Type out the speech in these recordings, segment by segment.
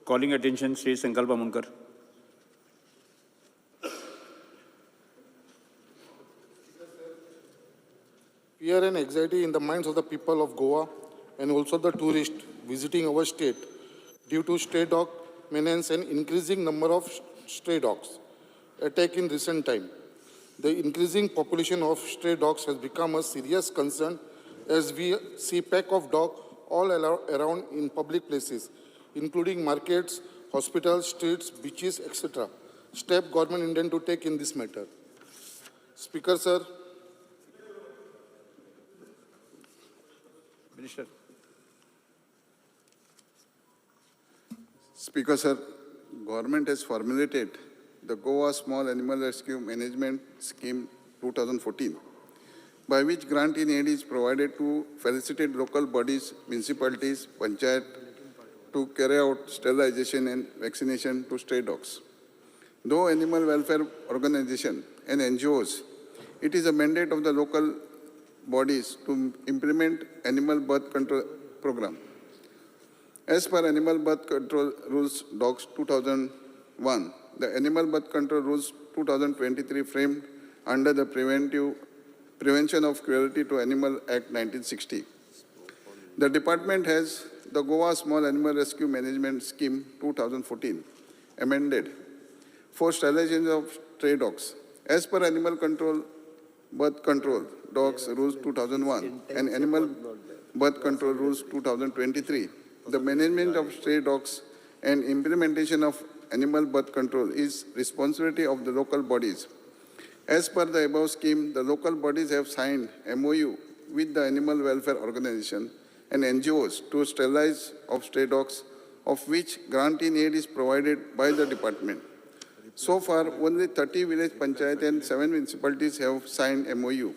Calling attention Shri Sankalp Amonkar. Fear and anxiety in the minds of the people of Goa and also the tourists visiting our state due to stray dog menace and increasing number of stray dogs attack in recent time. The increasing population of stray dogs has become a serious concern as we see pack of dogs all around in public places, including markets, hospitals, streets, beaches, etc. Step government intend to take in this matter. Speaker, sir, Minister. Speaker, sir, government has formulated the Goa Small Animal Rescue Management Scheme 2014, by which grant in aid is provided to facilitate local bodies, municipalities, panchayat to carry out sterilization and vaccination to stray dogs. Though animal welfare organization and NGOs, it is a mandate of the local bodies to implement animal birth control program. As per Animal Birth Control Rules Dogs 2001, the Animal Birth Control Rules 2023 framed under the Prevention of Cruelty to Animal Act 1960. The department has the Goa Small Animal Rescue Management Scheme 2014 amended for sterilization of stray dogs. As per Animal Control Birth Control Dogs Rules 2001 and Animal Birth Control Rules 2023, the management of stray dogs and implementation of animal birth control is responsibility of the local bodies. As per the above scheme, the local bodies have signed MOU with the Animal Welfare Organization and NGOs to sterilize of stray dogs, of which grant in aid is provided by the department. So far, only 30 village panchayat and 7 municipalities have signed MOU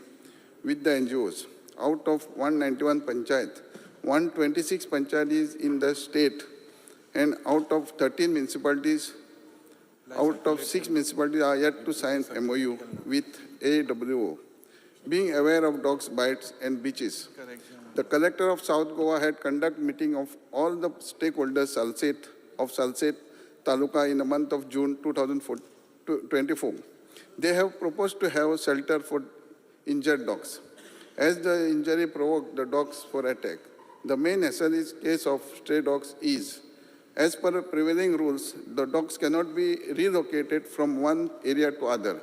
with the NGOs. Out of 191 panchayat, 126 panchayat is in the state, and out of 13 municipalities, out of 6 municipalities are yet to sign MOU with AWO. Being aware of dogs' bites and beaches, the collector of South Goa had conducted meeting of all the stakeholders of Salcete Taluka in the month of June 2024. They have proposed to have a shelter for injured dogs, as the injury provoked the dogs for attack. The main hassle is case of stray dogs is, as per prevailing rules, the dogs cannot be relocated from one area to other.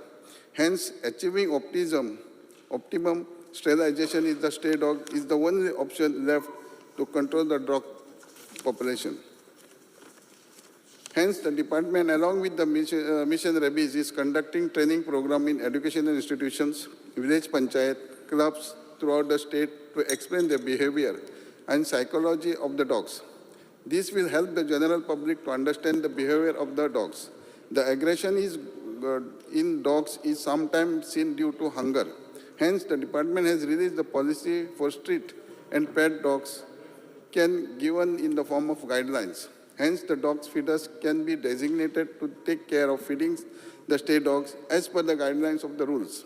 Hence, achieving optimum sterilization is the stray dog is the only option left to control the dog population. Hence, the department, along with the Mission Rabies, is conducting training program in educational institutions, village panchayat, clubs throughout the state to explain the behavior and psychology of the dogs. This will help the general public to understand the behavior of the dogs. The aggression is in dogs is sometimes seen due to hunger. Hence, the department has released the policy for street and pet dogs can given in the form of guidelines. Hence, the dogs feeders can be designated to take care of feeding the stray dogs as per the guidelines of the rules.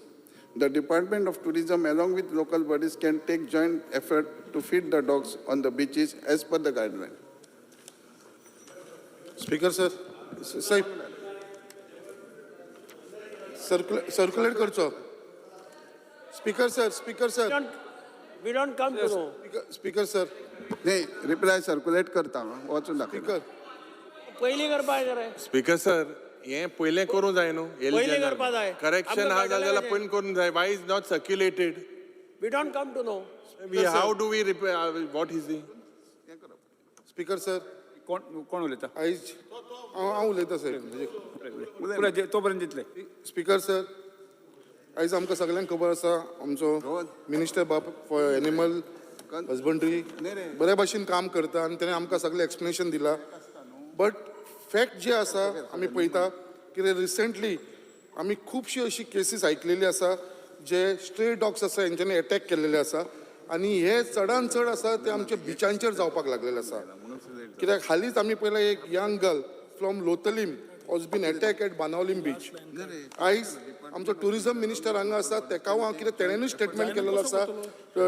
The Department of Tourism along with local bodies can take joint effort to feed the dogs on the beaches as per the guideline. Speaker sir, साहेब, circulate करचो. Speaker sir, speaker sir. We don't come to know. Speaker sir. नाही, reply circulate करता, वाचून दाखयता. Speaker. पयलीं करपा जाय रे. स्पीकर सर, हें पयलें करूंक जाय न्हू. पयलीं करपा जाय. करेक्शन आमकां आहा कळटलें जाल्यार कशें? पयलीं करूंक जाय. Why is not circulated? We don't come to know. How do we what is the speaker sir. कोण कोण उलयता? आयज हांव उलयतां साहेब. उलय, तो पर्यंत दितले. स्पीकर सर, आयज आमकां सगल्यांक खबर आसा, आमचो मिनिस्टर बाब फॉर एनिमल हजबंड्री बऱ्या भाशेन काम करता आनी तेणें आमकां सगळें एक्सप्लेनेशन दिलां. बट फॅक्ट जे आसा, आमी पळयता कितें, रिसेंटली आमी खुबशी अशी केसीस आयकलेली आसा, जे स्ट्रे डॉग्स आसा हेंच्यांनी एटॅक केल्लेले आसा आनी हे चडान चड आसा ते आमच्या बिचांचेर जावपाक लागलेले आसा. कित्याक हालींच आमी पळयलें, एक young girl from Loutolim was been attack at Benaulim beach. आयज आमचो टुरिझम मिनिस्टर हांगा आसा, तेका हांव कितें, तेणेनूच स्टेटमेंट केलेलो आसा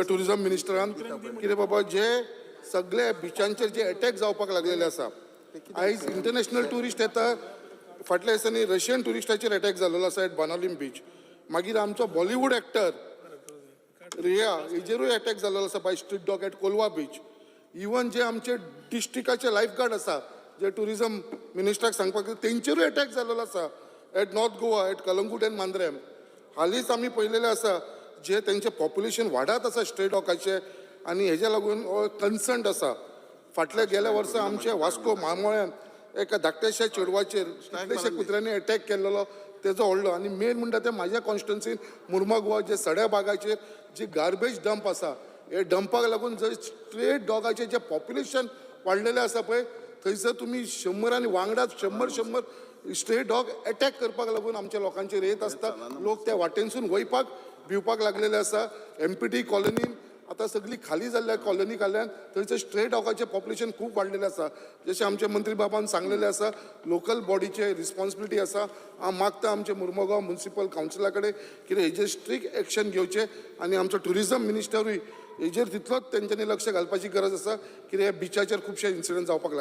टुरिझम मिनिस्टरान, कितें बाबा, जे सगळे बिचांचेर जे एटॅक जावपाक लागलेले आसा. आयज इंटरनॅशनल ट्युरिस्ट येता. फाटल्या दिसांनी रशियन ट्युरिस्टाचेर अटॅक जाल्लो आसा एट बानावलीम बीच. मागीर आमचो बॉलिवूड एक्टर रिया हेजेरूय अटॅक जाल्लो आसा by street dog at Colva beach. Even जे आमचे डिस्ट्रिक्टाचे लायफ गार्ड आसा, जे ट्युरिजम मिनिस्टराक सांगपाक, तेंचेरूय अटॅक जाल्लो आसा at North Goa, at Calangute and Mandrem. हालींच आमी पळयलेलें आसा जे तेंचें पॉप्युलेशन वाडत आसा स्ट्रे डॉगाचें आनी हेज्या लागून हो कन्सर्न आसा. फाटल्या गेल्या वर्सा आमच्या वास्को मारमोळ्यान एका धाकट्याशा चेडवाचेर कितलेशे कुत्र्यांनी अटॅक केल्लो, तेजो व्हडलो. आनी मेन म्हणटा ते म्हाज्या कॉन्स्टिट्युन्सीन मुर्मागोवा जे सड्या बागाचेर जी गार्बेज डंप आसा, हे डंपाक लागून जंय स्ट्रे डॉगाचें जें पॉप्युलेशन वाडलेलें आसा पळय, थंयसर तुमी 100 आनी वांगडाच 100 100 स्ट्रे डॉग अटॅक करपाक लागून आमच्या लोकांचेर येत आसता. लोक त्या वाटेनसून वयपाक भिवपाक लागलेले आसा. एमपीटी कॉलनीन आतां सगळी खाली जाल्ल्या कॉलनी खाल्यान थंयसर स्ट्रे डॉगाचें पॉप्युलेशन खूब वाडलेलें आसा. जशें आमचे मंत्री बाबान सांगलेलें आसा, लोकल बॉडीचे रिस्पॉन्सिबिलिटी आसा. हांव मागता आमचे मुर्मगांव म्युनिसिपल कावन्सिला कडेन कितें हेजेर स्ट्रिक्ट एक्शन घेवचें आनी आमचो ट्युरिजम मिनिस्टरूय हेजेर तितलोच तेंच्यांनी लक्ष घालपाची गरज आसा, कित्याक ह्या बिचाचेर खुबशे इन्सिडंट जावपाक लागले.